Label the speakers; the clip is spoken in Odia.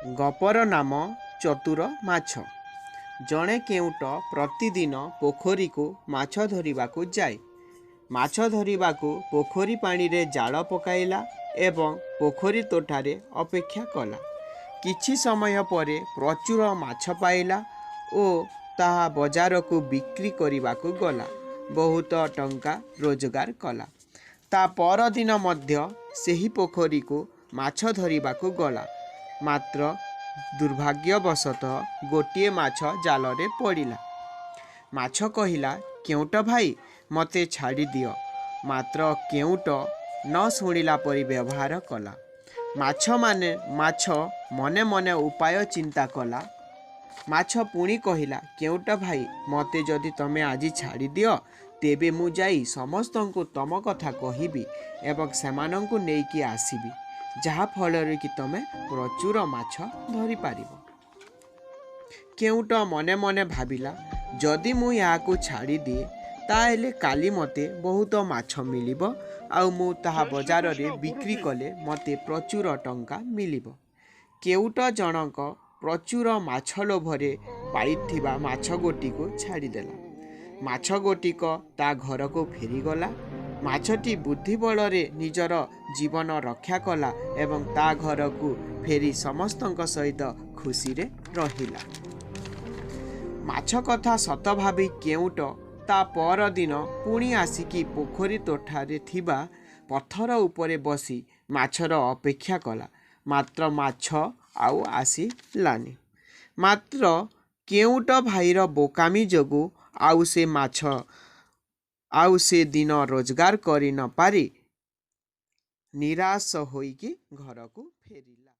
Speaker 1: ଗପର ନାମ ଚତୁର ମାଛ। ଜଣେ କେଉଟ ପ୍ରତିଦିନ ପୋଖରୀକୁ ମାଛ ଧରିବାକୁ ଯାଏ। ମାଛ ଧରିବାକୁ ପୋଖରୀ ପାଣିରେ ଜାଳ ପକାଇଲା ଏବଂ ପୋଖରୀ ତୋଠାରେ ଅପେକ୍ଷା କଲା। କିଛି ସମୟ ପରେ ପ୍ରଚୁର ମାଛ ପାଇଲା ଓ ତାହା ବଜାରକୁ ବିକ୍ରି କରିବାକୁ ଗଲା। ବହୁତ ଟଙ୍କା ରୋଜଗାର କଲା। ତା ପରଦିନ ମଧ୍ୟ ସେହି ପୋଖରୀକୁ ମାଛ ଧରିବାକୁ ଗଲା, ମାତ୍ର ଦୁର୍ଭାଗ୍ୟବଶତଃ ଗୋଟିଏ ମାଛ ଜାଲରେ ପଡ଼ିଲା। ମାଛ କହିଲା, "କେଉଟ ଭାଇ, ମୋତେ ଛାଡ଼ିଦିଅ।" ମାତ୍ର କେଉଟ ନ ଶୁଣିଲା ପରି ବ୍ୟବହାର କଲା। ମାଛ ମନେ ମନେ ଉପାୟ ଚିନ୍ତା କଲା। ମାଛ ପୁଣି କହିଲା, "କେଉଟ ଭାଇ, ମୋତେ ଯଦି ତମେ ଆଜି ଛାଡ଼ିଦିଅ, ତେବେ ମୁଁ ଯାଇ ସମସ୍ତଙ୍କୁ ତମ କଥା କହିବି ଏବଂ ସେମାନଙ୍କୁ ନେଇକି ଆସିବି, ଯାହାଫଳରେ କି ତମେ ପ୍ରଚୁର ମାଛ ଧରିପାରିବ।" କେଉଟ ମନେ ମନେ ଭାବିଲା, ଯଦି ମୁଁ ଏହାକୁ ଛାଡ଼ିଦିଏ, ତାହେଲେ କାଲି ମୋତେ ବହୁତ ମାଛ ମିଳିବ ଆଉ ମୁଁ ତାହା
Speaker 2: ଜୟ
Speaker 1: ବଜାରରେ
Speaker 2: ଶ୍ରୀକୃଷ୍ଣ
Speaker 1: ବିକ୍ରି
Speaker 2: ଗୁରୁଜୀ।
Speaker 1: କଲେ ମୋତେ ପ୍ରଚୁର ଟଙ୍କା ମିଳିବ। କେଉଟ ଜଣକ ପ୍ରଚୁର ମାଛ ଲୋଭରେ ପାଇଥିବା ମାଛ ଗୋଟିକୁ ଛାଡ଼ିଦେଲା। ମାଛ ଗୋଟିକ ତା ଘରକୁ ଫେରିଗଲା। ମାଛଟି ବୁଦ୍ଧି ବଳରେ ନିଜର ଜୀବନ ରକ୍ଷା କଲା ଏବଂ ତା ଘରକୁ ଫେରି ସମସ୍ତଙ୍କ ସହିତ ଖୁସିରେ ରହିଲା। ମାଛ କଥା ସତ ଭାବି କେଉଟ ତା ପରଦିନ ପୁଣି ଆସିକି ପୋଖରୀ ତୋଠାରେ ଥିବା ପଥର ଉପରେ ବସି ମାଛର ଅପେକ୍ଷା କଲା। ମାତ୍ର ମାଛ ଆଉ ଆସିଲାନି। ମାତ୍ର କେଉଟ ଭାଇର ବୋକାମି ଯୋଗୁଁ ଆଉ ସେ ମାଛ ଆଉ ସେ ଦିନ ରୋଜଗାର କରି ନ ପାରି ନିରାଶ ହୋଇକି ଘରକୁ ଫେରିଲା।